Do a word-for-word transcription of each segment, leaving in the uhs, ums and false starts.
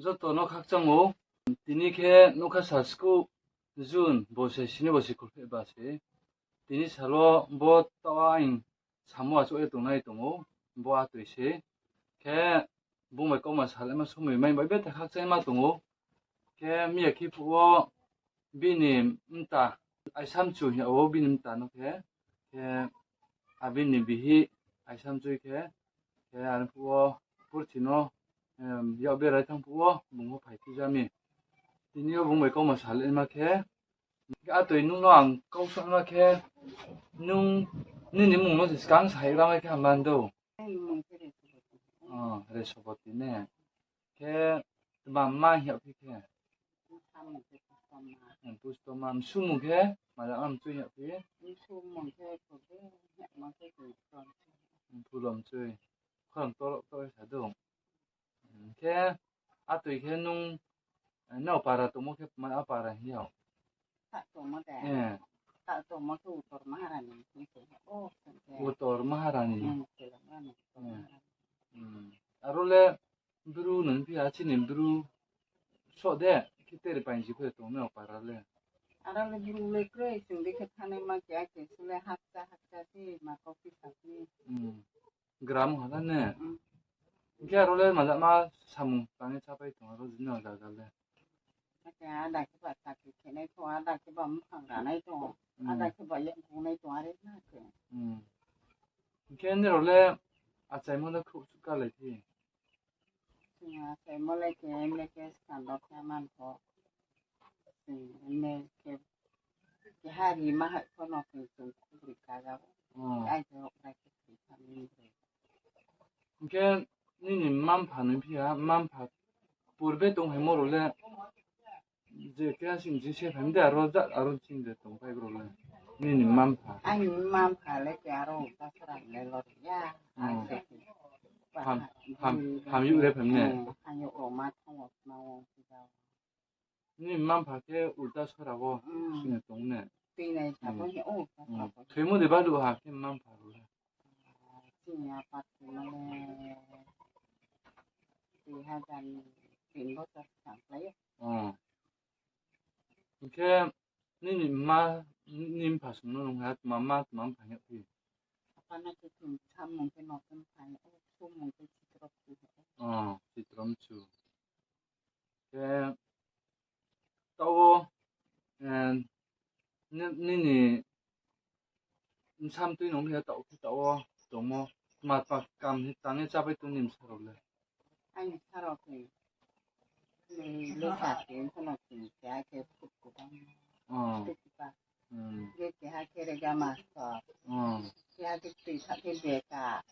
Joto no khakchang ou. Tini khe nougkha sal skuh June bo se sini bo se kholpheh ba se. Tini sal wo bo taoh ang samo achouh ye tongnai tong ou, bo atoi se. Khe bung bai kauma salaima somoi mai bai betha khakchangma tong ou. Khe miya khe phuh wo bini mta Aisamchu hing yag ou bini mta no khe, khe abini bihih Aisamchu khe, khe are phuh wo purthi no, yak berai thanng phuh wo bung pho phaiphi ja mi. Tini yo bung bai kauma salaima khe, atoi nung no ang kau sama khe, nung nini mmung no se skang sa hai lamai khe hamlan dou. Resopati ne. Khe tma mma hing yagphi khe? Pustoma. Msumung khe maja mchoi hing yagphi? Phulomchoi. Khorang toro to sa dou. Khe atoi khe nung, nrao para tongmo khe tma para hing yag? Utor Maharani. Aro le bru nung phi ha chini bru soh de, khe tere painji khe tong nrao para le. Aro le bru le kroi, chung di khe thanngnaima keha kesu le hakcha hakcha se ma kau phi sa phi. Gram ha na ne. Hing khe aro le maja ma samung tang ye chápai tong aro jini zaga le. Ada khe ba chakri khenai tong, ada khe ba mphang ranai tong, ada khe ba yakgu nai tong, are na khe. Hing khe nrao le achaimo le khrouh suh kalai phi? Achaimo le khe, mle khe skang rao khe man pho. Mle khe, keha ri ma hai pho no khe chung khubri kaja ou. Ai khe okra khe khe tha ni. Hing khe nini mma-mpha ni phi ha, mma-mpha purbe tongphaimo rao le, je khe sing sing se phaimo de, aro ja, aro sing de tongphai rao le. Nini mma-mpha. Aini mma-mpha le khe aro ulta sora le lori ya. Ham, ham, hamyouh le phaimo ne? Hamyouh rao ma thanng wo ma wo. Nini mma-mpha khe ulta sora wo sing tong ne? Thoimo de baluh ha khe mma-mpha rao le? Chini apa thoimo le dui hazar ni tin bochor skang klái ou. Hing khe nini mma, nini mpha sung no nung ha, tma mma, tma mpha hing yagphi? Apa no khe chung samung khe no khe mpha hing ou, sumung khe Chitro Mchu. Chitro Mchu. Khe taoh wo, nini bsa mtui nung phi ha taoh khe taoh wo tongmo, tma tma kam hing tang ye chápai tong nini bsa rao le? Aini bsa rao khe, le sa khe, pho no khe, keha khe phut kutang. Keha khe rega master. Keha khe tui sa khe beka.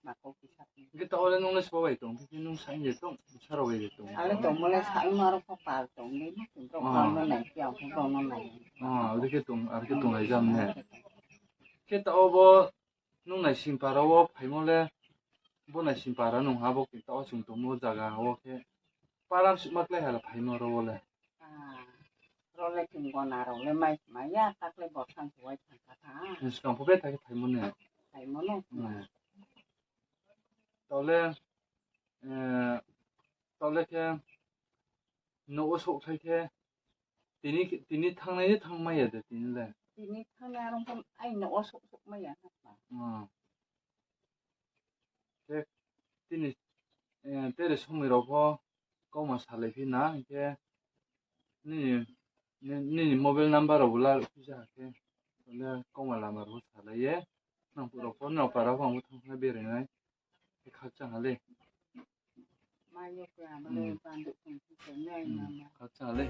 Ma kau kisa khe. Hing khe taoh wo le nung le sbo bai tong, khe nung sa ye tong, bsa rao bai ye tong? Ale tongmo le sa ongma rao pho pal tong ni, brao no nai, khe ang pho brao no nai. Abo dei khe tong, are khe tonglai jam ne. Khe taoh wo bo nung naising para wo phaimo le, bo naising para nung ha bo khe taoh wo chung tongmo zaga wo khe, para suhma klái ha le phaimo rao wo le? Rao le chung gona rao le mai mai ya, takle bo thang khe wai thang kha tha. Skang pho betha khe phaimo ne? Phaimo no. Taoh le, taoh le khe nouh wo souhkhlai khe, tini, tini thanngnai ye thanngmai ya de tini le? Tini thanngnai aro pho ai nouh wo souh, souhmai ya na. Khe tini, tere somoi rao pho kauma salai phi na, hing khe nini, nini mobile number rao bo laruh phi ja khe, le kauma lama rao salai ye, nang phuh rao pho, nrao para pho ang bo thanng khe berai nai. Khe khakchang ha le. Khakchang ha le.